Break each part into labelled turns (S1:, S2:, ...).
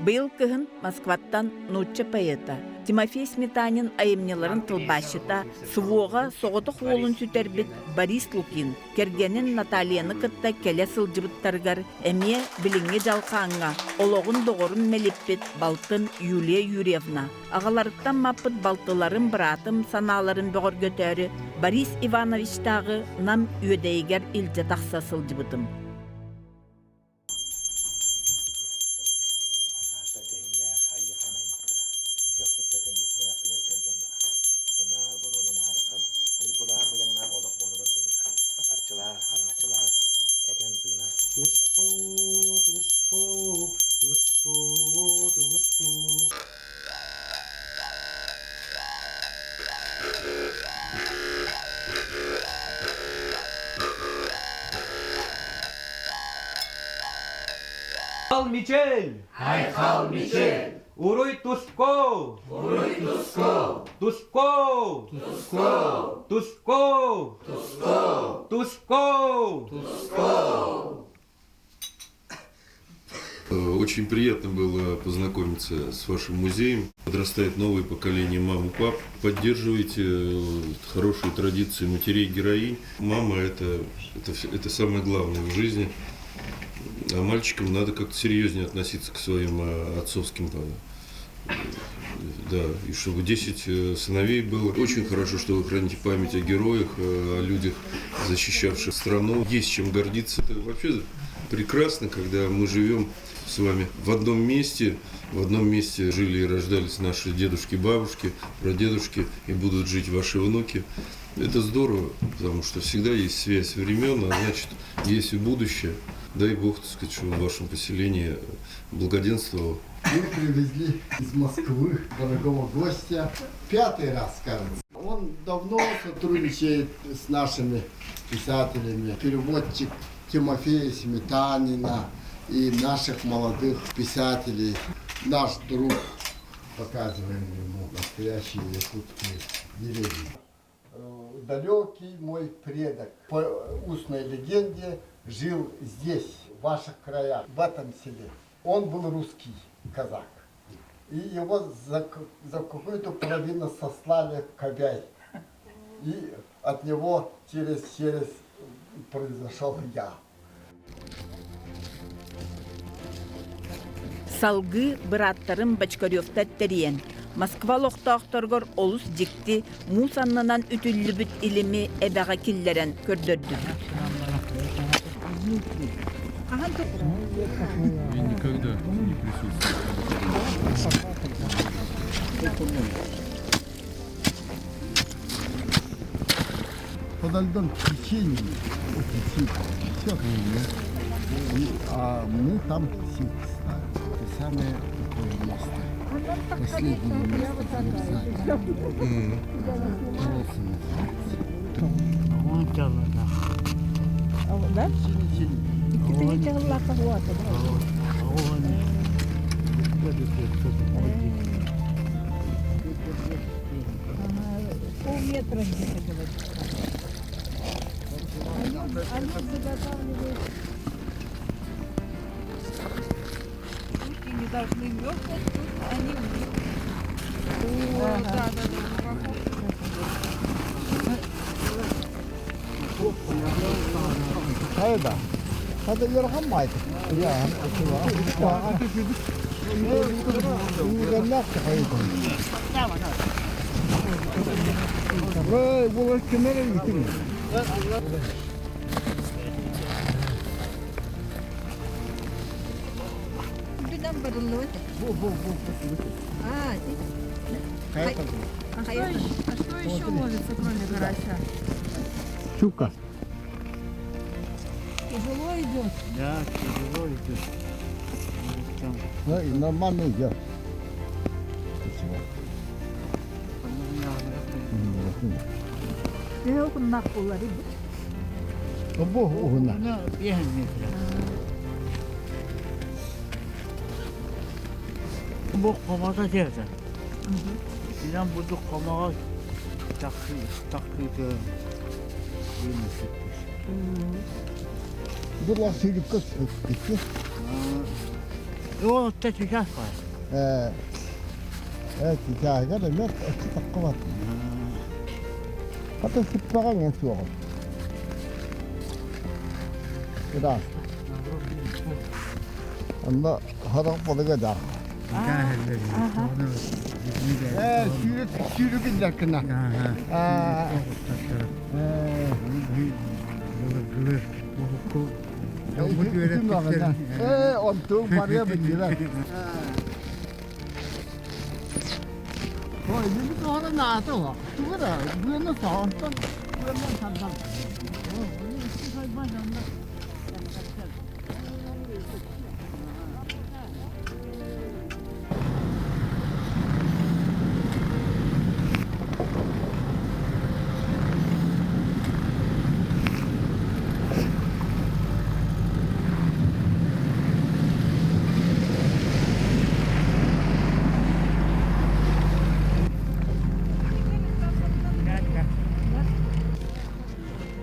S1: Быйыл кыһын Москваттан нуучча поэта Тимофей Сметанин айымньыларын тылбаасчыта СВО-ҕа соҕотох уолун сүтэрбит Борис Лукин кэргэнин Натальяны кытта кэлэ сылдьыбыттарыгар эмиэ билиҥҥи дьалхааҥҥа олоҕун доҕорун мэлиппит балтым Юлия Юрьевна аҕаларыттан маппыт балтыларын быраатым санааларын бөҕөргөтөөрү Борис Ивановичтааҕы Нам Үөдэйигэр илдьэ тахса сылдьыбытым.
S2: Туску, туску, туску, туску. Мичел!
S3: Айхал Мичел!
S2: Уруй Туско!
S3: Уруй Туско!
S2: Туско!
S3: Туско!
S2: Туско!
S3: Туско!
S2: Туско!
S3: Туско!
S4: Очень приятно было познакомиться с вашим музеем. Подрастает новое поколение мам и пап. Поддерживайте хорошие традиции матерей-героинь. Мама это, это, это самое главное в жизни. А мальчикам надо как-то серьезнее относиться к своим отцовским да, и чтобы 10 сыновей было. Очень хорошо, что вы храните память о героях, о людях, защищавших страну. Есть чем гордиться. Это вообще прекрасно, когда мы живем с вами в одном месте. В одном месте жили и рождались наши дедушки, бабушки, прадедушки, и будут жить ваши внуки. Это здорово, потому что всегда есть связь времен, а значит, есть и будущее. Дай Бог, так сказать, чтобы в вашем поселении благоденствовало.
S5: Мы привезли из Москвы дорогого гостя. Пятый раз, кажется. Он давно сотрудничает с нашими писателями. Переводчик Тимофея Сметанина и наших молодых писателей. Наш друг. Показываем ему настоящие якутские деревни. Далекий мой предок по устной легенде жил здесь, в ваших краях, в этом селе. Он был русский казак. И его за, за какую-то половину сослали в Кобяй. И от него через, через произошел я.
S1: Салгыы бырааттарым Бочкаревтар тэрийэн, Москва олохтоохторугар олус дьикти муус аннынан үтүллүбүт илими эбэҕэ киллэрэн көрдөрдүбүт.
S4: Я никогда не присутствовал.
S5: Подо льдом течение очень сильно. Все. И, а мы там сеть ставим. Это самое такое место. Последнее место замерзания. Колодцы называется.
S1: Да? Полметра где-то говорит. Они заготавливают. Ручки не должны мерзнуть, тут они у них. О, да, да, да.
S5: Хайда. Хада ярхам майт. Я. Ой, бұл кемере gittim.
S1: Күнүнэн барыллыбыт.
S5: Бу бу бу.
S1: А,
S5: А
S6: что, а что еще ловится, кроме карася?
S5: Щука.
S6: Тяжело идет?
S7: Да, тяжело идет. Там
S5: Ну, и нормально идет. Ничего. Бу уһуна.
S7: 5 метров. Бу хомото тиэтэ. Инан бурдук хомоҕо тахсыыта
S5: Була силикка икки.
S7: Ол сейчас бар.
S5: Э, э, чичааһыгар эмиэ өссө таххыбат. Хата сыппаҕа эҥин суоҕум. Ыраас. Онно сорох балыга да. Э, сүүрүк сүүрүк иллэркина. Аа. Э, онтуҥ барыа биллибэт. Ой, били тоҕо наата о. Тугу да, быаны соҕонтон, быанан тардан.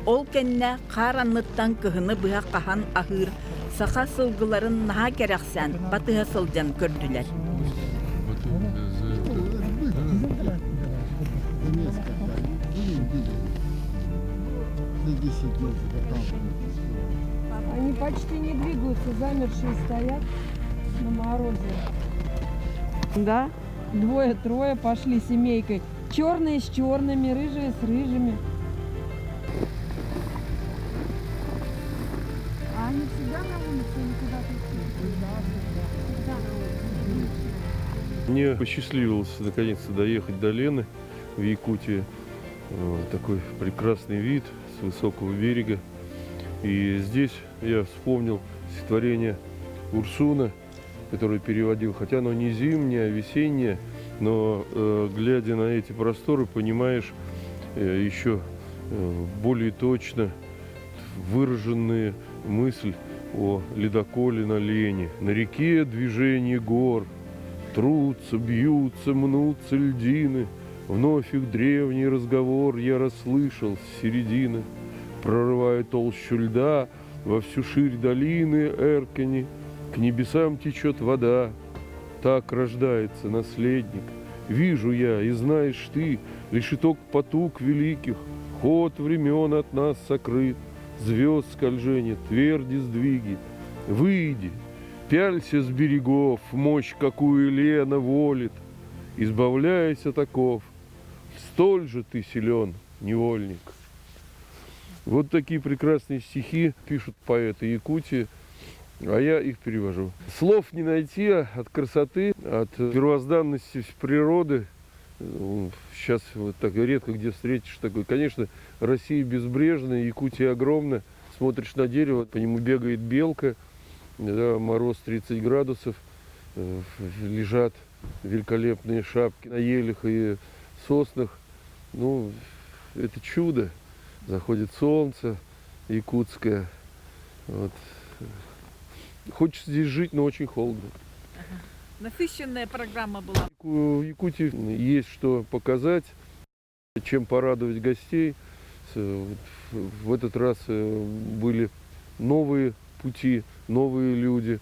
S1: Ол кэннэ хаар анныттан кыһыны быһа хаһан аһыыр саха сылгыларын наһаа кэрэхсээн батыһа сылдьан көрдүлэр.
S6: Они почти не двигаются, замершие стоят на морозе. Да, двое-трое пошли семейкой. Черные с черными, рыжие с рыжими. А они всегда на улице или куда-то Всегда на улице.
S4: Мне посчастливилось наконец-то доехать до Лены в Якутии. Такой прекрасный вид с высокого берега. И здесь я вспомнил стихотворение Урсуна, которое переводил, хотя оно не зимнее, а весеннее, но глядя на эти просторы, понимаешь еще более точно выраженные мысль о ледоколе на Лене. На реке движение гор, трутся, бьются, мнутся льдины. Вновь их древний разговор я расслышал с середины. Прорывая толщу льда во всю ширь долины Эркени, к небесам течет вода. Так рождается наследник. Вижу я, и знаешь ты, лишь итог потуг великих, ход времен от нас сокрыт, звезд скольжение, тверди сдвиги. Выйди, пялься с берегов, мощь, какую Лена волит, избавляйся таков, столь же ты силен, невольник. Вот такие прекрасные стихи пишут поэты Якутии, а я их перевожу. Слов не найти от красоты, от первозданности природы. Сейчас вот так редко где встретишь такой. Конечно, Россия безбрежная, Якутия огромна. Смотришь на дерево, по нему бегает белка, да, мороз 30 градусов, лежат великолепные шапки на елях и соснах. Ну, это чудо. Заходит солнце якутское. Вот. Хочется здесь жить, но очень холодно.
S1: Насыщенная программа была.
S4: В Якутии есть что показать, чем порадовать гостей. В этот раз были новые пути, новые люди,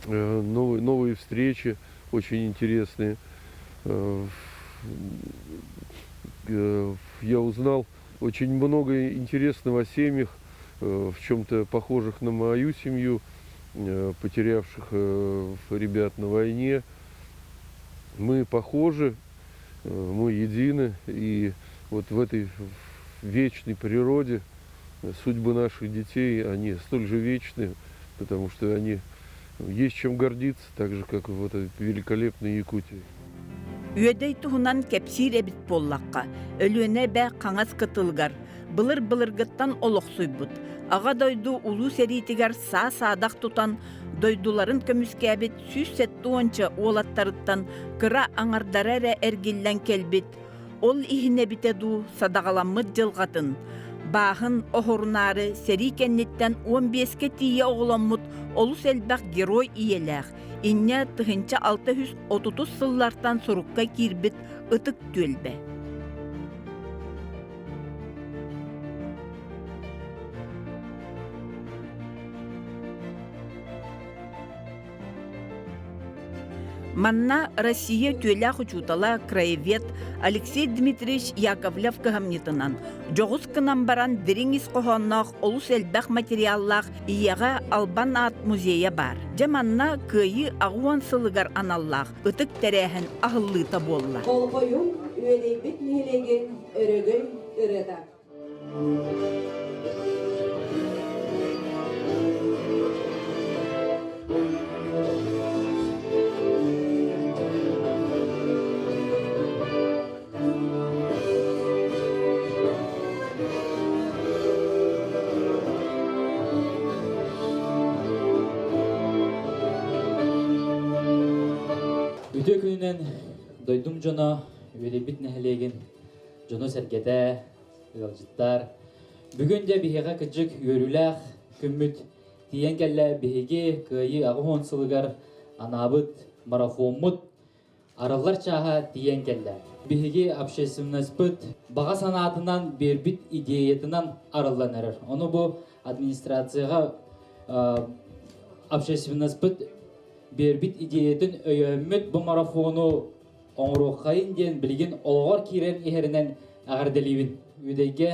S4: новые встречи очень интересные. Я узнал очень много интересного о семьях, в чем-то похожих на мою семью, потерявших ребят на войне. Мы похожи, мы едины, и вот в этой вечной природе судьбы наших детей, они столь же вечны, потому что они есть чем гордиться, так же, как в этой великолепной Якутии.
S1: Үөдэй туһунан кэпсиир эбит буоллахха, Өлүөнэ эбэ хаҥас кытылыгар былыр-былыргыттан олохсуйбут, Аҕа дойду Улуу сэриитигэр саа-саадах тутан дойдуларын көмүскээбит 170 уолаттарыттан кыра аҥардара эрэ эргиллэн кэлбит, ол иһин эбитэ дуу садаҕаламмыт дьылҕатын, бааһын оһорунаары сэрии кэнниттэн 15-кэ тиийэ оҕоломмут олус элбэх герой ийэлээх, инньэ 1630 сыллартан сурукка киирбит ытык түөлбэ. Манна Россия үтүөлээх учуутала, краевед Алексей Дмитриевич Яковлев кыһамньытынан дьоҕус гынан баран дириҥ ис хоһоонноох олус элбэх материаллаах Ийэҕэ Албан аат музейа баар. Дьэ манна Кыайыы 80 сылыгар аналлаах ытык тэрээһин аһыллыыта буолла.
S8: Болҕойуҥ үөдэйбит нэһилиэгин өрөгөй ырыата.
S9: Үтүө күнүнэн дойдум дьоно, үөдэйбит нэһилиэгин дьоно-сэргэтэ, ыалдьыттар. Бүгүн дьэ биһиэхэ кыдьык үөрүүлээх күммүт тиийэн кэллэ. Биһиги Кыайыы 80 сылыгар анаабыт марафоммут арыллар чааһа тиийэн кэллэ. Биһиги общественностьпыт баҕа санаатынан биэрбит идеятынан арыллан эрэр. Ону бу администрацияҕа общественностьпыт биэрбит идеятын өйөөммүт бу марафону оҥоруоххайын диэн билигин олоҕор киирэн иһэринэн эҕэрдэлиибин. Үөдэйгэ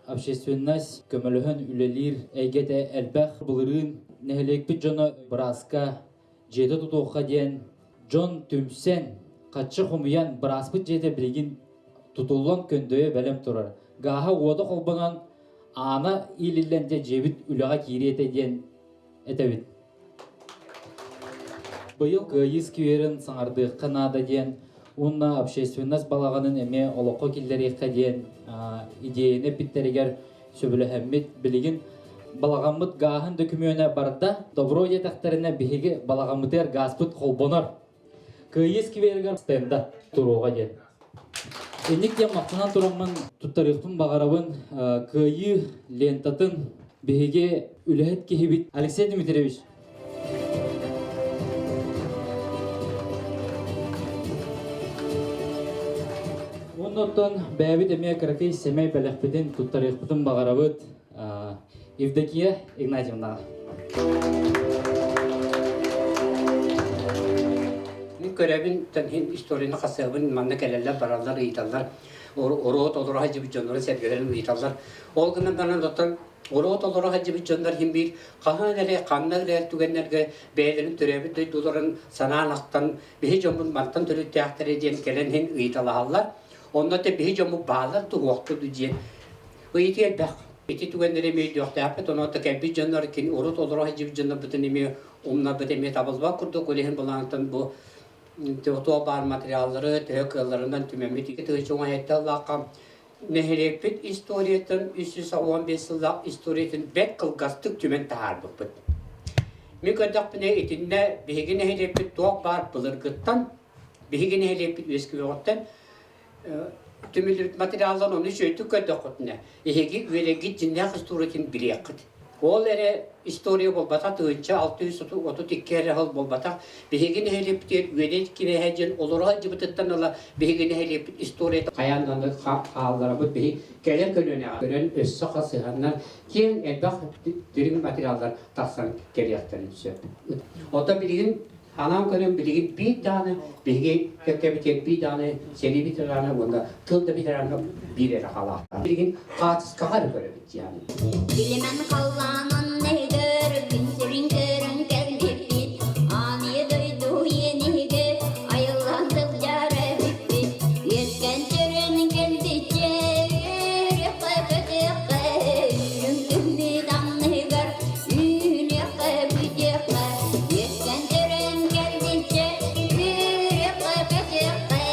S9: общественность көмөлөһөн үлэлиир эйгэтэ элбэх. Былырыын нэһилиэкпит дьоно бырааска дьиэтэ тутуохха диэн дьон түмсэн, хаччы хомуйан бырааспыт дьиэтэ билигин тутуллан көндөйө бэлэм турар. Гааһа уота холбонон аана иилиллэн дьэ дьиэбит үлэҕэ киириэ этэ диэн этэбит. Быйыл Кыайыы скверин саҥардыахха наада диэн уонна общественность балаҕанын эмиэ олоххо киллэриэххэ диэн идиэйэни эппиттэригэр сөбүлэһэммит билигин балаҕаммыт гааһын дөкүмүөнэ барда. Добро диэтэхтэринэ биһиги балаҕаммытыгар гааспыт холбонор. Кыайыы скверигэр стенда туруоҕа диэн. Инник диэн махтанан тураммын туттарыахпын баҕарабын Кыайыы лентатын биһиги үлэһит киһибит Алексей Дмитриевич. Оннуттан бэйэбит эмиэ кыракый сэмэй бэлэхпитин туттарыахпытын баҕарабыт Евдокия Игнатьевнаҕа.
S10: Мин көрөбүн, тэн историяны хасыабын, манна кэлэллэр, бараллар, ыйыталлар. Оруот олоро сылдьыбыт дьоннорун сэргэлэрин ыйыталлар. Ол гынан баран оттон Уруот олоро сылдьыбыт дьоннор иһин биир хаһан эрэ, ханна эрэ түгэннэргэ бэйэлэрин төрөөбүт дойдуларын санаан ахтан, биһи дьоммут мантан төрүттээхтэрэ диэн кэлэн иһин ыйыталаһаллар. Онно те биһи дьоммут баалар туһуохтут диэн ыйытыы элбэх. Ити түгэннэри эмиэ өйдүөхтээхпит, онон кэлбит дьоннор кини урут олоро сылдьыбыт дьоннорбутун эмиэ умнарбыт эмиэ табыллыбат курдук, ол иһин былаантан бу туох баар материаллары төһө кыалларынан түмэммит 2017 ыллаахха Нэһилиэкпит историятын 315 сыллаах историятын бэрт кылгастык түмэн таһаарбыппыт. Мин көрдөхпүнэ итиннэ биһиги нэһилиэкпит туох баар былыргыттан, биһиги нэһилиэкпит үөскүөҕүттэн түмүллүбүт материалларын ону үчүгэйдик көрдөххүтүнэ, эһиги үөрэгит дьиннээх историятын билиэххит. Ол эрэ история буолбатах, 1632 эрэ сыл буолбатах. Биһиги нэһилиэкпитигэр үөдэй кирэһэ диэн олоро сылдьыбытыттан ыла биһиги нэһилиэкпит историята хайаан даҕаны хаалларабыт биһи кэлэр көлүөнэҕэ көрөн өссө хасыһаннар киэҥ элбэх дириҥ материаллар тахсан кэлиэхтэрин сөп. Оттон билигин Анаан көрөн билигин биир даҕаны биһиги кэккэбитигэр биир даҕаны сэрии ветерана уонна тыл да ветерана биир эрэ халаахтаах. Билигин хаартыскаҕа эрэ көрөбүт диэн.
S11: Билимэн халлаанын иһигэр күн сирин көрөн кэлбиппит, Аан дойду иэнигэр айыллан сылдьар эбиппит. Үөскэн төрөн кэлбиччэ үөрүөххэ көтүөххэ, үрүҥ күммүт анныгар үүнүөххэ бүтүөххэ. Үөскэн төрөн кэлбиччэ үөрүөххэ көтүөххэ,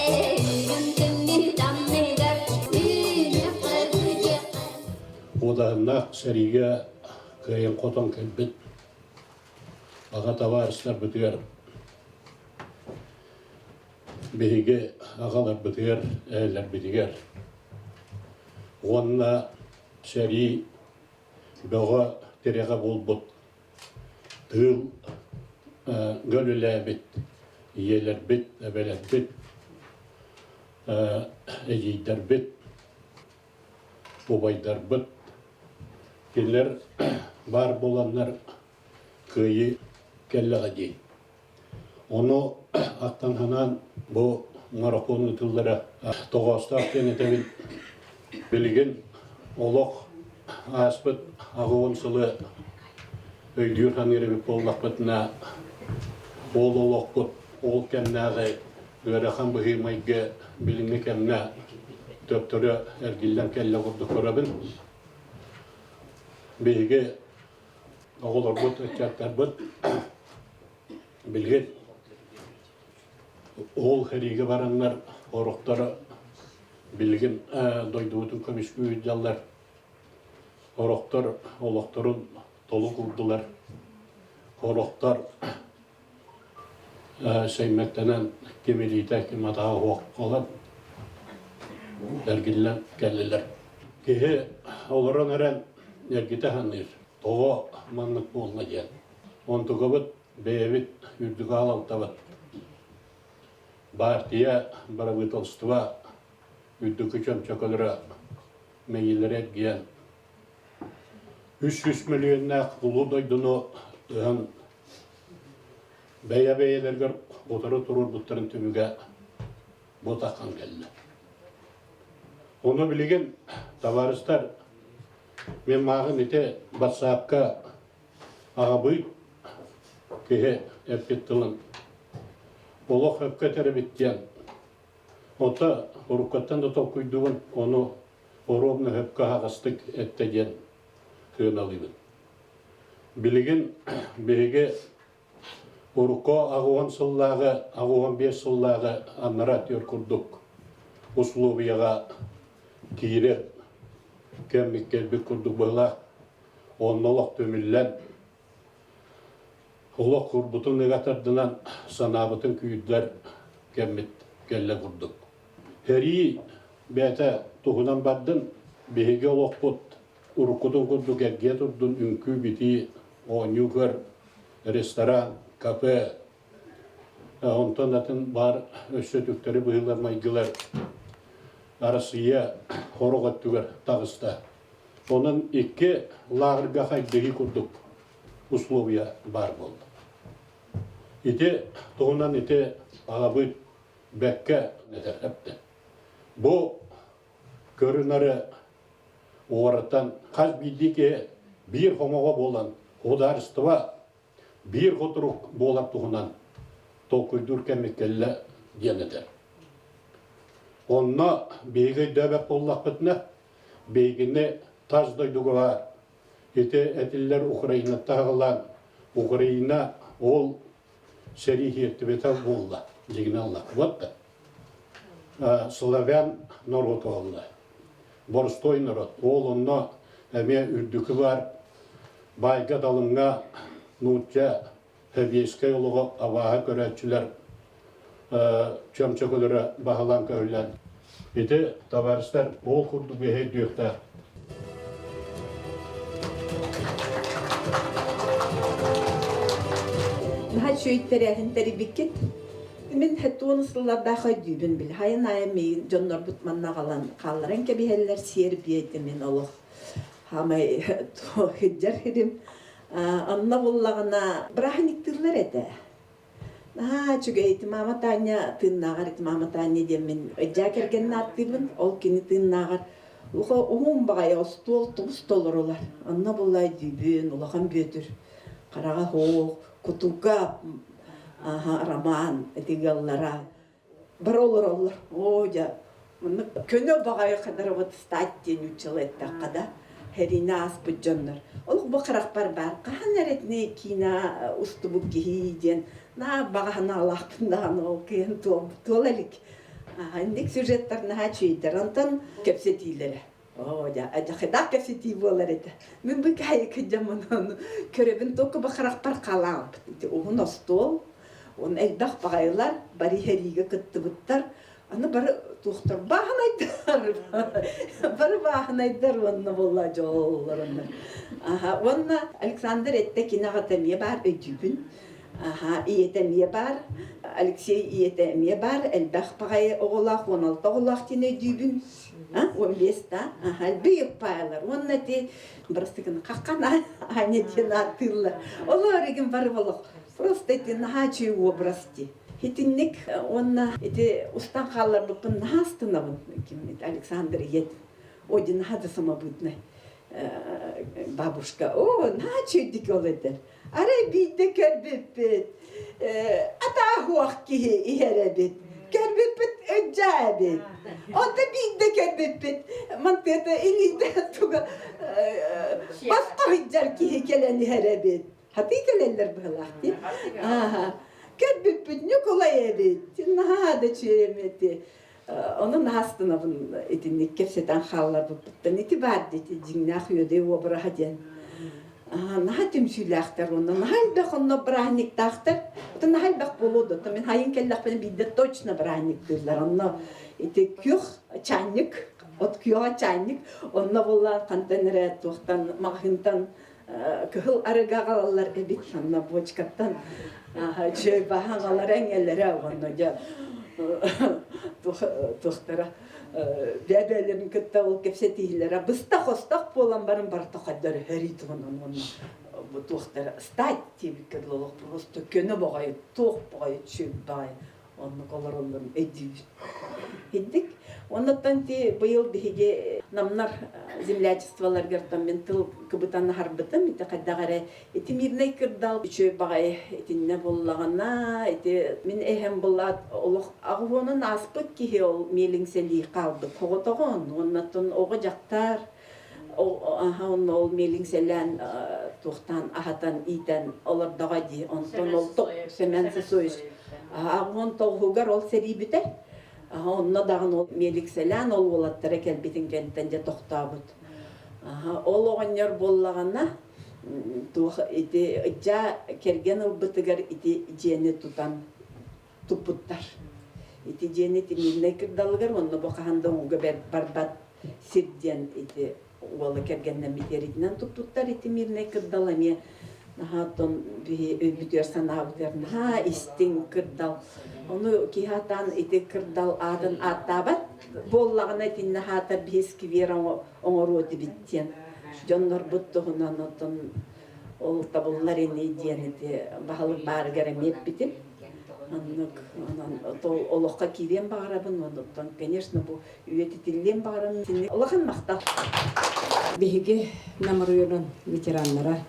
S11: үрүҥ күммүт анныгар үүнүөххэ бүтүөххэ.
S12: Уодаһыннаах сэриигэ кыайан хотон кэлбит аҕа табаарыстарбытыгар биһиги аҕаларбытыгар, эһэлэрбитигэр уонна сэрии бөҕө тирэҕэ буолбут тыыл үлэлээбит ийэлэрбит, эбэлэрбит, эдьиийдэрбит, убайдарбыт кинилэр баар буоланнар кыайыы кэллэҕэ дии. Ону аттан ханаан бу марафон ыытыллара тоҕоостоох диэн этэбин. Билигин олох ааспыт аҕыон сылы өйдүүр ханыыр эбит буоллахпытына, ол олохпут ол кэмнээҕи ыарахан быһыы-майгы билиҥҥи кэмҥэ төптөрү эргиллэн кэллэ курдук көрөбүн. Биһиги оҕолорбут, ыччаттарбыт билигин ол сэриигэ бараннар орохторо билигин дойдубутун көмүскүү сылдьаллар. Орохтор олохторун толук уурдулар. Орохтор сэймэктэнэн ким илиитэ, ким атаҕа суох буолан эргиллэн кэллилэр. Киһи олорон эрэн эргитэ саныыр. Тоҕо маннык буолла диэн. Онтукабыт бэйэбит үрдүк аалалтабыт. Баартыйа, бырабыыталыстыба үрдүкү чөмчөкөлөрө мэйиилэрэ эргийэн 300 мөлүйүөннээх улуу дойдуну ыһан бэйэ-бэйэлэригэр утары туруорбуттарын түмүгэ бу таххан кэллэ. Ону билигин табаарыстар мен мааҕын ити батсаапка аҕабыыт киһи эппит тылын олох өпкө этэр эбит диэн Ото уруккаттан да толкуйдуубун, ону оруобуна сөпкө аһаҕастык эттэ диэн сыаналыыбын. Билигин биһиги урукку аҕыһан сыллааҕы, аҕыһан биэс сыллааҕы аннараа түөр курдук условияҕа киирэр кэммит кэлбит курдук быһыылаах. Онно олох түмүллэн, олох курбутун ыга тардынан санаабытын күүрдэр кэммит кэллэ курдук. Сэрии бэйэтэ туһунан бардын, биһиги олохпут уруккутун курдук эргийэ турдун үҥкүү-битии, оонньуу-көр, ресторан, кафе, онтон атын баар өссө түктэри быһыылар-майгылар Арассыыйа сорох өттүгэр таҕыста. Онон икки лааҕырга хайдыһыы курдук условия баар буолла. Ити туһунан ити аҕабыт бэккэ этэхэптэ. Бу көрүнары уоратан хас биирдии киһи биир хомоҕо буолан судаарыстыба биир хотурук буолар туһунан толкуйдуур кэммит кэллэ диэн этэр. Онно биһиги өйдөөбөт буоллахпытына, биһигини тас дойдуга баар ити этиллэр Украинаттан аҕалаан Украина ол сэрии иһиэртибэтэ буолла дьигиналла вот да славян норуота буолла боростой народ ол онно эмиэ үрдүкү бар баайга далыҥҥа нуучча сэбиэскэй олоҕу абааһы көрөөччүлэр чөмчөкөлөрө баһылаан көһүллэн ити табаарыстар ол курдук эһэйдиэхтээх
S1: Наһаа үчүгэй тэрээһин тэрийбиккит. Мин хэтуон сыллардаах өйдүүбүн били. Хайын аайы миигин дьоннорбут манна аҕалан хаалларан кэбиһэллэр сиэр биэти мин олох хаамай сылдьар сирим. Онно буллаҕына бырааһынньыктыыллар этэ. Наһаа үчүгэй ити маама Таня тыыннааҕар ити маама Таня диэммин ыдьаа кэргэнин ааттыыбын. Ол кини тыыннааҕар уһун баҕайы остуол тубус толорулар. Онно булла өйдүүбүн, улахан Бүөтүр хараҕа суох, кутуга роман ити ыаллара Бары олороллор. Оо, дьэ, маннык көнө баҕайы хадара вот стать диэн уччала эттэххэ да, сэриини ааспыт дьоннор. Олох бу харахпар баар, хаһан эрэ итини киинэ устубут киһи диэн наа баҕа санаалаахпын даҕаны ол кыайан туола илик. Инник сюжеттар наһаа үчүгэйдэр. Онтон кэпсэтиилэрэ. Оо, дьэ, дьахайдаах кэпсэтии буолар этэ. Мин бу кэһэйи кыдьаммын көрөбүн только бу харахпар халаабыт. Ити уһун остуол, он элбэх баҕайылар бары сэриигэ кыттыбыттар. Аны бары туохтар бааһынайдар, бары бааһынайдар уонна буолла дьоллор онно. Аха, уонна Александр эттэ кини аҕата эмиэ баар өйдүүбүн. Аха, ийэтэ эмиэ баар, Алексей ийэтэ эмиэ баар, элбэх баҕайы оҕолоох, 16 оҕолоох диэн өйдүүбүн. 15 да элбэх паайлар уонна ити бырастыгын хаххан аня диэн ааттыыллар олор игин бары болох.
S13: Просто ити наһаа үчүгэй образ дии. Итинник уонна ити устан хаалларбыппын наһаа астынабын. Ким Александр ийэт. Ой, наһаа да самобытный бабушка. О, наһаа үчүгэйдик ол этэр. Арай биирдэ көрбүппүт, атааһуох киһи иһэр эбит. Көрбүппүт ыдьаа эбит. Онто биирдэ көрбүппүт, мантыата илиитэ туга босхо сылдьар киһи кэлэн иһэр эбит. Хатыы кэлэллэр быһылаах дии. Ааха. Көрбүппүт Ньукулай эбит. Наһаа да үчүгэй эти. Ону наһаа астынабын итинник кэпсэтэн хаалларбыппыттан. Ити баар дии дьиҥнээх үөдэй уобараһа диэн. Наһаа түмсүүлээхтэр уонна наһаа элбэх онно бырааһынньыктаахтар. Оттон наһаа элбэх буолуо да, мин хайын кэллэхпинэ биирдэ точно бырааһынньыктыыллар. Онно ити күөх чаанньык, от күөҕэ чаанньык, онно буоллаан хантан эрэ туохтан маҕаһыынтан кыһыл арыгы аҕалаллар эбит манна бочкаттан үчүгэй баһа аҕалара эҥэлэрэ уонна дьэ туохтара бэйэ-бэйэлэрин кытта ол кэпсэтиилэрэ быстах-остох буолан баран барыта хайдары хөрий туһунан уонна бу туохтара стать диэбиккэ дылы олох просто көнө баҕайы туох баҕайы үчүгэй баҕайы Оннук олороллорун өйдүүбүт. Хиддик. Оннуттан ти быйыл биһиги намнар землячестволарыгар мин тыл кыбытан аһарбытым. Ити хайдах эрэ ити мирнэй кырдал үчүгэй баҕайы итиннэ буллаҕына ити мин эһэм буллаат олох аҕыһуонун ааспыт киһи ол миэлиҥсэлии хаалбыт хоҕотоҕун уоннаттан оҕо дьахтар аха онно ол миэлиҥсэлээн туохтаан аһатан иитэн олордоҕо дии онтон ол Семен Сысоевич аҕуон тоҕуһугар ол сэрии бүтэр аха онно даҕаны ол миэликсэлээн ол уолаттара кэлбитин кэнниттэн дьэ тохтообут аха ол оҕонньор буоллаҕына туох ити ыдьаа кэргэн ылбытыгар ити дьиэни тутан туппуттар. Ити дьиэни Тимирнэй кырдалыгар уонна бу хаһан да ууга барбат сир диэн ити уола кэргэннэммит эритинэн туппуттар. Ити Мирнэй кырдал эмиэ наһаа оттон биһи өйбүтүгэр санаабытыгар наһаа истиҥ кырдал. Ону киһи атаан ити кырдал аатын ааттаабат буоллаҕына итиннэ аһаатар биһи сквер оҥоруо этибит диэн дьоннорбут туһунан оттон ол табыллар ини диэн ити баһылык баарыгар эмиэ эппитим. Оннук онон олоххо киириэн баҕарабын оннуттан конечно бу үйэтитиллиэн баҕарабын улахан махтал.
S14: Биһиги Нам оройуонун ветераннара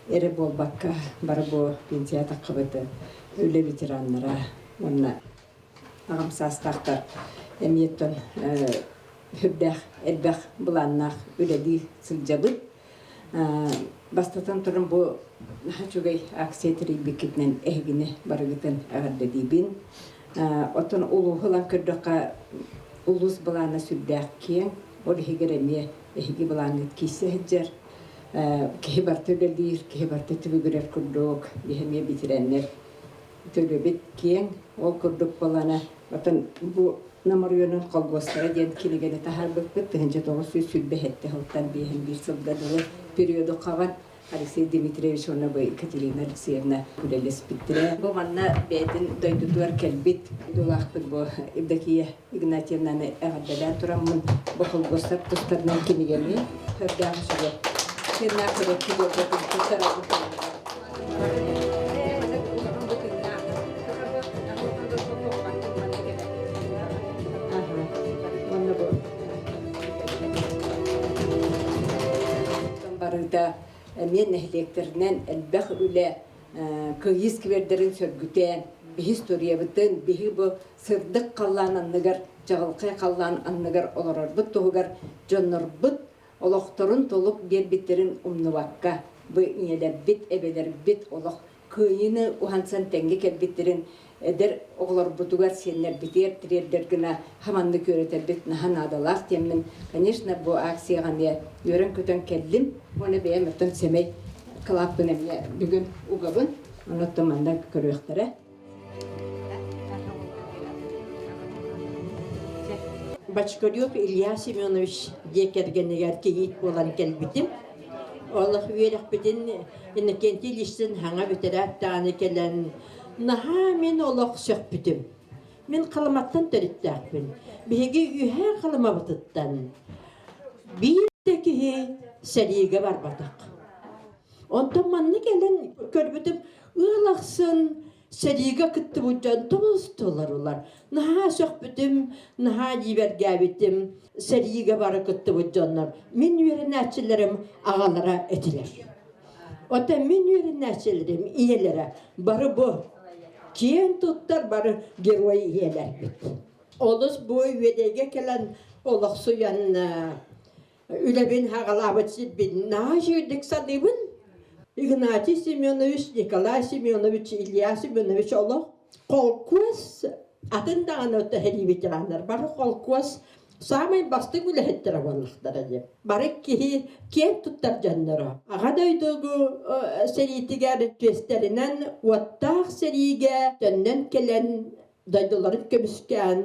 S14: эрэ буолбакка бары бу пенсия таххыбыт үлэ ветераннара уонна аҕам саастаахтар эмиэттэн үрдээх элбэх былааннаах үлэлии сылдьабыт. Бастатан туран бу наһаа үчүгэй акция тэрийбиккитинэн эһигини барыгытын эҕэрдэлиибин. Оттон улууһу ылан көрдөххө, улуус былаана сүрдээх киэҥ. Ол иһигэр эмиэ эһиги былааҥҥыт киирсэ сылдьар. Киһи барыта үлэлиир, киһи барыта түбүгүрэр курдук, биһи эмиэ битирэннэр Төлөбүт киэҥ, ол курдук буолана. Оттон бу Нам оройуонун холбуостара диэн кинигэни таһаарбыппыт 1927 сылтан биэһин биир сылга дылы периоду хабан Алексей Дмитриевич уонна бу Екатерина Алексеевна үлэлэспиттэрэ. Бу манна бэйэтин дойдутугар кэлбит дуулаахпыт бу Евдокия Игнатьевнаны эҕэрдэлээн тураммын бу холбуостар тустарынан кинигэни көрдөөх үчүгэй тыыннаах көрөөччү буолбутун туттарабын. Барыта эмиэ нэһилиэктэринэн элбэх үлэ кыайыы сквердэрин сөргүтэн, биһи историябытын, биһи бу сырдык халлаан анныгар, чаҕылхай халлаан анныгар олорорбут туһугар дьоннорбут олохторун толук биэрбиттэрин умнубакка, бу ийэлэрбит, эбэлэрбит олох кыайыыны уһансан тэҥҥэ кэлбиттэрин эдэр оҕолорбутугар, сиэннэрбитигэр тириэрдэр гына хаманнык үөрэтэрбит наһаа наадалаах диэммин, конечно, бу акцияҕа эмиэ үөрэн-көтөн кэллим. Уонна бэйэм оттон сэмэй кылааппын эмиэ бүгүн угабын. Онон манна көрүөхтэрэ.
S15: Бочкарев Илья Семенович дьиэ кэргэнигэр кийиит буолан кэлбитим. Олох үөрэхпитин Иннокентий Ильичтин хаҥа бүтэрээт даҕаны кэлэн наһаа мин олох сөхпүтүм. Мин Халыматтан төрүттээхпин. Биһиги үһээ Халымабытыттан биир да киһи сэриигэ барбатах. Онтон манна кэлэн көрбүтүм. Ыал ахсын сэриигэ кыттыбыт дьон тобус-толорулар. Наһаа сөхпүтүм, наһаа дьиибэргээбитим. Сэриигэ бары кыттыбыт дьоннор мин үөрэнээччилэрим аҕалара этилэр. Оттон мин үөрэнээччилэрим ийэлэрэ бары бу киэн туттар бары герой ийэлэрбит. Олус бу үөдэйгэ кэлэн олохсуйан үлэбин хаҕалаабыт сирбин наһаа үчүгэйдик саныыбын. Игнатий Семенович, Николай Семенович, Илья Семенович олох холкуос атын даҕаны сэрии ветераннар бары холкуос саамай бастыҥ үлэһиттэрэ буоллахтара дии. Бары киһи киэн туттар дьонноро. Аҕа дойдугу сэриитигэр түөстэринэн уоттаах сэриигэ төннөн кэлэн дойдуларын көмүскээн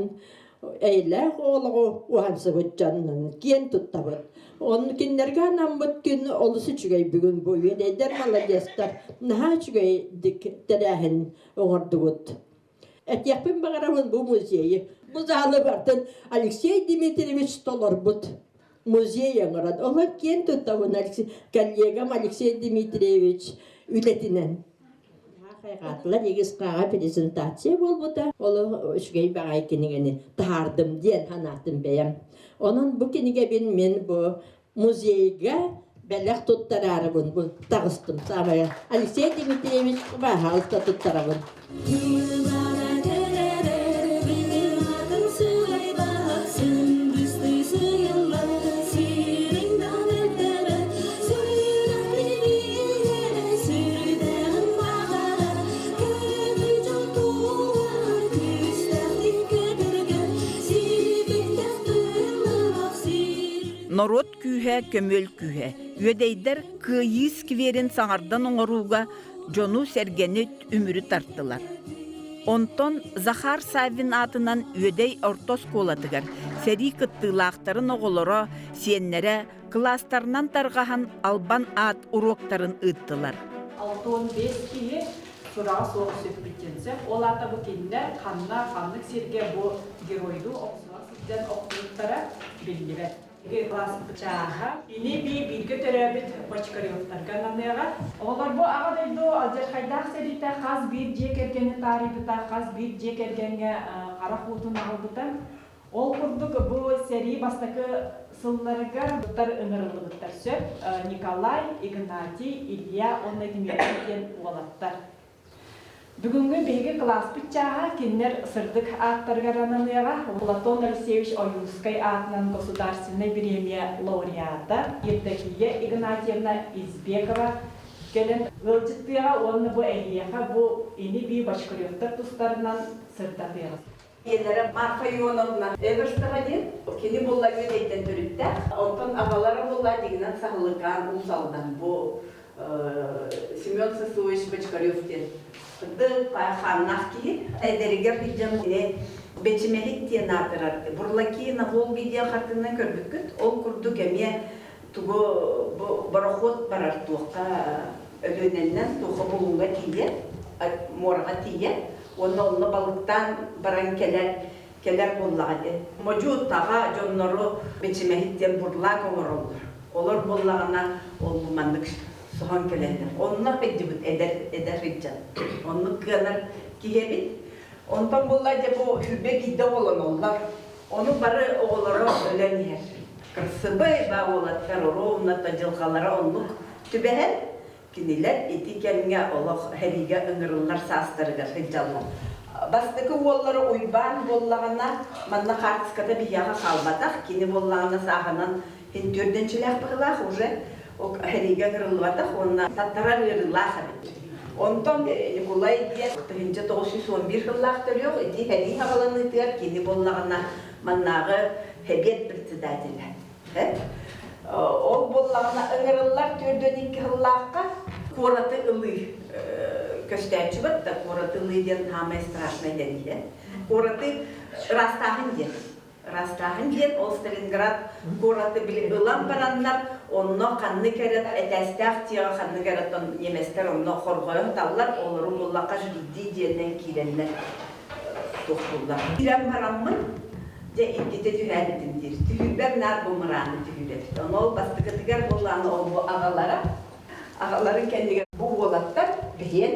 S15: эйэлээх олоҕу уһансыбыт дьоннун киэн туттабыт. Онно кинилэргэ анаммыт күн олус үчүгэй бүгүн бу үөдэйдэр маладьыастар наһаа үчүгэйдик тэрээһин оҥордубут. Этиэхпин баҕарабын бу музейы. Бу залы бартын Алексей Дмитриевич толорбут музей оҥорон. Онон киэн туттабын коллегам Алексей Дмитриевич үлэтинэн. Хайҕаатылар егисхаҕа презентация буолбута. Ол үчүгэй баҕайы кинигэни таһаардым диэн санаатым бэйэм. Онон бу кинигэбин мин бу музейга бэлэх туттараарыбын бу таҕыстым саамай Алексей Дмитриевич баһаалыста туттарабын.
S1: Норуот күүһэ, көмүөл күүһэ. Үөдэйдэр Кыайыы скверин саҥардан оҥорууга дьону-сэргэни үмүрү тартылар. Онтон Захар Саввин аатынан Үөдэй орто оскуолатыгар сэрии кыттыылаахтарын оҕолоро, сиэннэрэ кылаастарынан тарҕаһан албан аат уруоктарын ыыттылар.
S16: 65 киһи сураҕа суох сүппүт диэн сөп. Ол аата бу кинилэр ханна, ханнык сиргэ бу геройдуу охсуһа сылдьан охтубуттара биллибэт. Чааһа ини-бии бииргэ төрөөбүт Бочкаревтарга ананыаҕа. Оҕолор бу Аҕа дойду алдьархайдаах сэриитэ хас биир дьиэ кэргэни таарыйбыта, хас биир дьиэ кэргэҥҥэ харах уутун аҕалбыта. Ол курдук бу сэрии бастакы сылларыгар ыҥырыллыбыттар сөп Николай, Игнатий, Илья уонна Дмитрий диэн уолаттар. Бүгүҥҥү биһиги кылааспыт чааһа кинилэр сырдык ааттарыгар ананыаҕа. Платон Алексеевич Ойуунскай аатынан государственнай бириэмийэ лауреата Евдокия Игнатьевна Избекова кэлэн ыалдьыттыаҕа уонна бу эһиэхэ бу ини-бии Бочкаревтар тустарынан сырдатыаҕа.
S13: Ийэлэрэ Марфа Ионовна Эверстова диэн, кини буолла Үөдэйтэн төрүттээх. Онтон аҕалара буолла дьиҥинэн Саһылыкаан Уус Алдан бу Семен Сысоевич Бочкарев диэн кырдык хааннаах киһи. Эдэригэр сылдьан бэчимэһит диэн аатырар Бурлаки на Волге диэн хартыынан көрбүккүт. Ол курдук эмиэ тугу бу борохуот барар туохха Өлүөнэннэн туохха Булуҥҥа тиийэ, муораҕа тиийэ уонна онно балыктаан баран кэлэр кэлэр буоллаҕа дии. Модьу таҕа дьоннору бэчимэһит диэн бурлаак оҥороллор. Олор буоллаҕына ол бу маннык соһон кэлэллэр. Онно сылдьыбыт эдэр эдэр сылдьан. Оннук кыанар киһи эбит. Онтон буолла дьэ бу сүүрбэ биирдэ оҕолоноллор. Ону бары оҕолоро өлөн иһэр. Кырсыбай ба уолаттар ровно дьылҕалара оннук түбэһэн Кинилэр ити кэмҥэ олох сэриигэ ыҥырыллар саастарыгар сылдьаллар. Бастакы уоллара Уйбаан буоллаҕына, манна хаартыската биһиэхэ хаалбатах, кини буоллаҕына сааһынан син түөрдэнчилээх быһыылаах уже сэриигэ ыҥырыллыбатах уонна таттарар ыарыылаах эбит. Онтон Ньукулай диэн 1911 сыллаах төрүөх ити сэрии саҕаланыытыгар кини буоллаҕына маннааҕы сэбиэт председателэ. Ол буоллаҕына ыҥырыллар 42 сыллаахха куораты ылыы көстөөччү да куораты ылыы диэн саамай страшнай дэниһэ. Куораты ыраастааһын диэн. Ыраастааһын диэн ол Сталинград куораты били ылан бараннар онно ханнык эрэ этээстээх дьиэҕэ ханнык эрэ немецтэр онно хорҕойон таллар олору буллахха биирдии дьиэннэн киирэннэр туохтууллар. Киирэн бараммын дьэ иккитэ түһээбитим диир. Түһүүбэр наар бу мырааны түһүүрэбит. Ону ол бастакытыгар буоллаҕына ол бу аҕалара. Аҕаларын кэннигэр бу уолаттар бэһиэн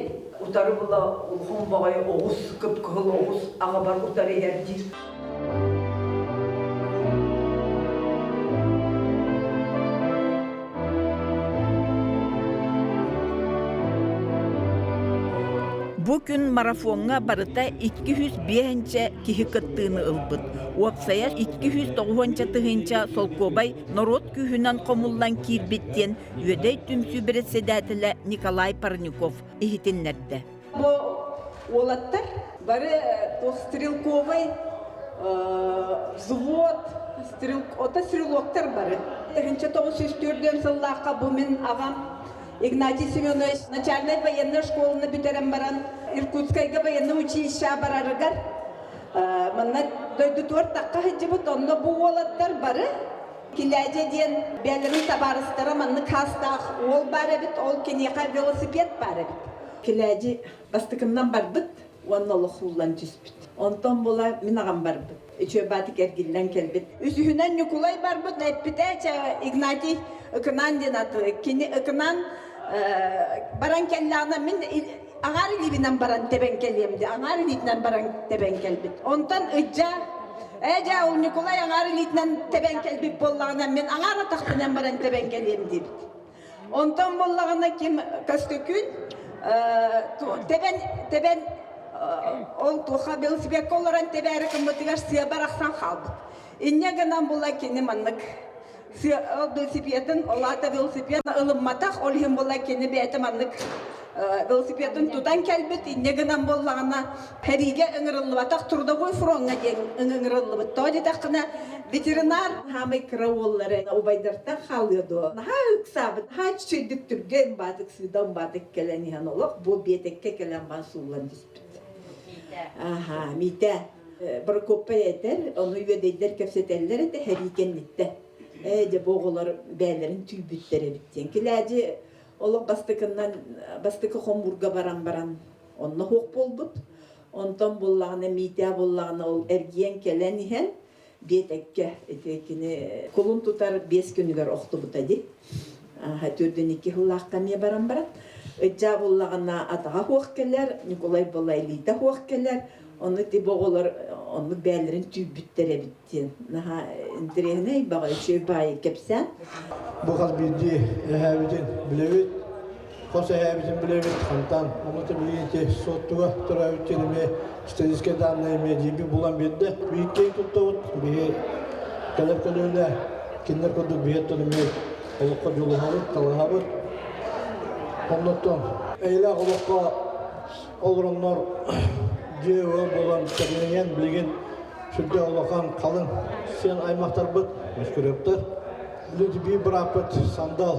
S13: Утары була улахан баҕайы оҕус, кып-кыһыл оҕус аҕабар утары иһэр диир.
S1: Бу күн марафоҥҥа барыта 205 киһи кыттыыны ылбыт. Уопсайа 290 тыһыынча солкуобай норуот күүһүнэн хомуллан киирбит диэн Үөдэй түмсүү председателэ Николай Парников иһитиннэрдэ.
S13: Бу уолаттар бары стрелковай взвод, ото стрелоктар бары. 1904 сыллаахха бу мин аҕам Игнатий Семенович начальнай военная школаны бүтэрэн баран Иркутскайга военный училище барарыгар манна дойдутугар тахха сылдьыбыт, онно бу уолаттар бары Килээдьэ диэн бэйэлэрин табаарыстара маннык хаастаах уол баар эбит, ол киниэхэ велосипед баар эбит. Килээдьи бастакыннан барбыт уонна олох ууллан түспүт. Онтон була мин аҕам барбыт. Үчүгэй баатык эргиллэн кэлбит. Үсүһүнэн Ньукулай барбыт, эппитэ чэ Игнатий Ыкынаан диэн аты. Кини Ыкынаан баран кэллэҕинэ мин аҥаар илиибинэн баран тэбэн кэлиэм дии, аҥаар илиитинэн баран тэбэн кэлбит. Онтон ыдьа ээ дьэ ол Ньукулай аҥаар илиитинэн тэбэн кэлбит буоллаҕына мин аҥаар атахпынан баран тэбэн кэлиэм диэбит. Онтон буоллаҕына ким Көстөкүүн тэбэн тэбэн ол туоха велосипедка олорон тэбээри гыммытыгар сыа барахсан хаалбыт. Инньэ гынан була кини маннык велосипедын, ол аата велосипед ылымматах, ол иһин була кини бэйэтэ маннык велосипедын тутан кэлбит, инньэ гынан буоллаҕына сэриигэ ыҥырыллыбатах трудовой фроҥҥа диэн ыҥырыллыбыт. Тоҕо диэтэххинэ ветеринар хаамай кыра уоллары убайдартан хаалыа дуо? Наһаа ыксаабыт, наһаа үчүгэйдик түргэн баатык сыыдам баатык кэлэн иһэн олох бу биэтэккэ кэлэн баан сууллан түспүт. Аха, Митя Прокоппай этэр, ону үөдэйдэр кэпсэтэллэр этэ, сэрии кэнниттэн. Ээ, дьэ, бу оҕолор бэйэлэрин түүйбүттэр эбит диэн. Килээдьи олох бастакыннан бастакы хомуурга баран баран онно суох буолбут. Онтон буллаҕына, Митя буллаҕына ол эргийэн кэлэн иһэн биэтэккэ ити кини кулун тутар 5 күнүгэр охтубута дии. Төрдүн икки сыллаахха эмиэ баран баран. Ыдьаа буллаҕына атаҕа суох кэлэр, Ньукулай буолла илиитэ суох кэлэр. Ону ити бу оҕолор оннук бэйэлэрин түүйбүттэр эбит диэн. Наһаа интэриэһинэй баҕа үчүгэй баайы кэпсээн.
S17: Бу хас биирдии эһээбитин билэбит, хос эһээбитин билэбит, хантан омута билигин суоттуга төрөөбүт диэн эмиэ статистическай данные эмиэ диэби булан биэрдэ. Биир киһи туттабыт, биһи кэлэр көлүөнэ кинилэр курдук биһиэттэн эмиэ олоххо дьулуһабыт, талаһабыт. Оннуттан эйэлээх олоххо олороннор дьиэ ыал буолан тэринэн билигин сүрдээх улахан халыҥ сиэн аймахтарбыт Мөскүрөптөр. Билигин биир бырааппыт Сандал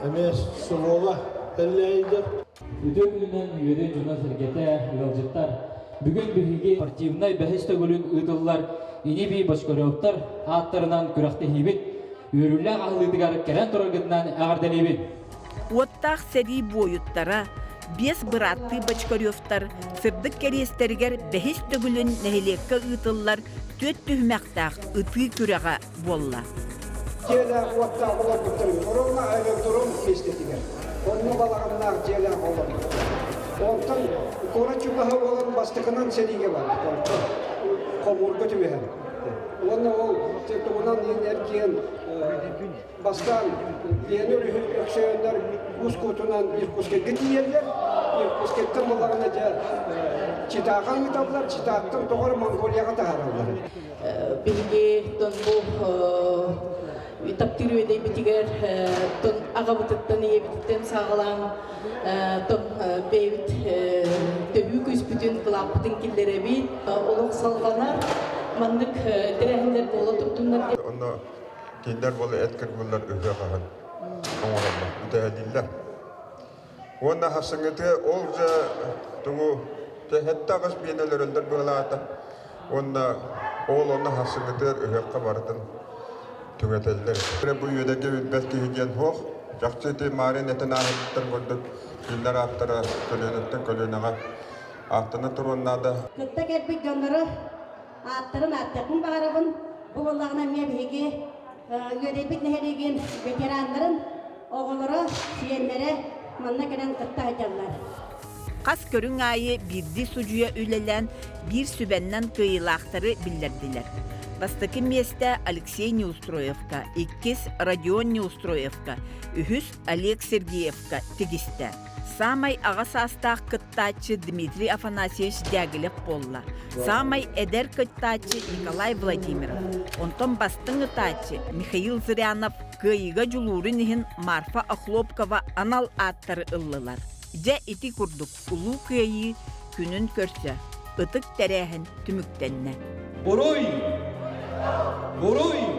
S17: эмиэ СВО-ҕа тэрилээйдэр.
S9: Үтүө күнүнэн үөрүү дьоно-сэргэтэ, ыалдьыттар. Бүгүн биһиги спортивнай бэһис төгүлүн ыытыллар ини-бии Бочкаревтар ааттарынан күрэхтэһиибит үөрүүлээх аһыллыытыгар кэлэн тураргытынан эҕэрдэлиибин.
S1: Уоттаах сэрии буойуттара, биэс бырааттыы Бочкаревтар сырдык кэриэстэригэр бэһис төгүлүн нэһилиэккэ ыытыллар түөрт түһүмэхтээх ытыы күрэҕэ буолла.
S18: Дьиэлээх уоттаах олорбуттар Ровно аэродром миэстэтигэр. Онно балаҕаннаах дьиэлээх олорбуттар. Онтон куорат чугаһа буолан бастакынан сэриигэ барбыт. Онтон хомуурга түбэһэн. Уонна ол тугунан эргийэн Бастаан Лена өрүһү өксөйөннөр уус куутунан Иркутскайга тиийэллэр. Иркутскайтан буллаҕына дьэ Читаҕа ыыталлар, Читаттан тоҕо эрэ Монголияҕа таһаараллар.
S19: Биһиги тон бу таптыыр үөдэйбитигэр тон аҕабытыттан ийэбититтэн саҕалаан тон бэйэбит төһүү күүспүтүн кылааппытын киллэрэбит. Олох салҕанар маннык тэрээһиннэр буола турдуннар.
S20: Онно Кинилэр буола эт кыргыллар ыһыах аһын оҥороллор, үтэһэлииллэр. Уонна хасыҥҥытыгар ол же тугу сэттэ аҕыс биэни өлөрөллөр быһалаата. Уонна ол онно хасыҥҥытыгар ыһыахха барытын түҥэтэллэр. Бу үөдэргэ билбэт киһи диэн суох. Чахчы ити Маарин этэн ааһыттар курдук кинилэр ааттара көлүөнэттэн көлүөнэҕэ ааттана туруон наада.
S21: Кытта кэлбит дьоннору ааттарын ааттыахпын баҕарабын. Бу буоллаҕына эмиэ биһиги Үөдэйбит нэһилиэгин ветераннарын оҕолоро, сиэннэрэ манна кэлэн кытта сылдьаллар.
S1: Хас көрүҥ аайы биирдии судьуйа үлэлээн, биир сүбэннэн кыайыылаахтары биллэрдилэр. Бастакы миэстэ Алексей Неустроевка, иккис Родион Неустроевка, үһүс Олег Сергеевка тигистэ. Саамай аҕа саастаах кыттааччы Дмитрий Афанасьевич Дягилев буолла. Саамай эдэр кыттааччы Николай Владимиров. Онтон бастыҥ ытааччы Михаил Зырянов кыайыыга дьулуурун иһин Марфа Охлопкова анал ааттары ыллылар. Дьэ ити курдук Улуу Кыайыы күнүн көрсө ытык тэрээһин түмүктэннэ.
S3: Буруй! Буруй!